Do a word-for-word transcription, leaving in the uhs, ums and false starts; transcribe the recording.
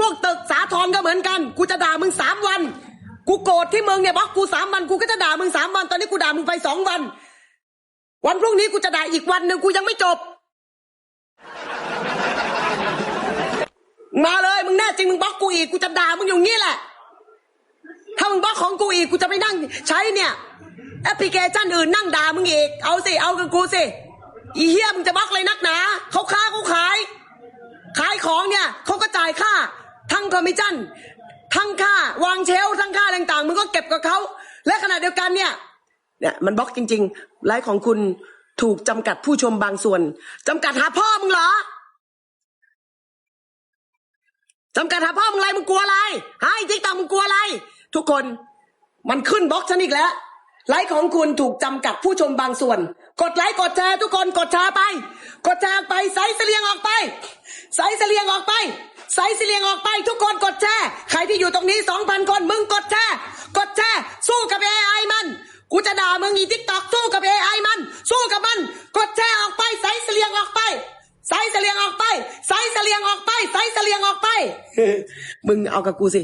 พวกตึกสาทรก็เหมือนกัน กูจะด่ามึงสามวัน กูโกรธที่มึงเนี่ย บล็อกกูสามวัน กูก็จะด่ามึงสามวัน ตอนนี้กูด่ามึงไปสองวัน วันพรุ่งนี้กูจะด่าอีกวันหนึ่ง กูยังไม่จบ มาเลย มึงแน่จริงมึงบล็อกกูอีก กูจะด่ามึงอย่างนี้แหละ ถ้ามึงบล็อกของกูอีก กูจะไปนั่งใช้เนี่ย แอปพลิเคชันอื่นนั่งด่ามึงอีก เอาสิ เอากับกูสิ อีเฮียมึงจะบล็อกเลยนักหนา เขาค้าเขาขาย ขายของเนี่ยเขาก็จ่ายค่า ทั้งคอมมิชชั่น ทั้งค่าวางเชลฟ์ ทั้งค่าต่างๆ มึงก็เก็บกับเขา และขณะเดียวกันเนี่ย เนี่ยมันบล็อกจริงๆ ไลฟ์ของคุณถูกจำกัดผู้ชมบางส่วน จำกัดหาพ่อมึงเหรอ จำกัดหาพ่อมึงอะไร มึงกลัวอะไร ให้ติ๊กต็อก มึงกลัวอะไร ทุกคน มันขึ้นบล็อกฉันอีกแล้ว ไลฟ์ของคุณถูกจำกัดผู้ชมบางส่วน กดไลค์กดแชร์ ทุกคนกดแชร์ไป กดแชร์ไป ไซส์เสลียงออกไป ไซส์เสลียงออกไป ไซส์เสลียงออกไป ทุกคนกดแชร์ ใครที่อยู่ตรงนี้สองพันคน มึงกดแชร์ กดแชร์ สู้กับเอไอมัน กูจะด่ามึงอีติ๊กต็อก สู้กับเอไอมัน สู้กับมัน กดแชร์ออกไป ไซส์เสลียงออกไป ไซส์เสลียงออกไป ไซส์เสลียงออกไป ไซส์เสลียงออกไป มึงเอากับกูสิ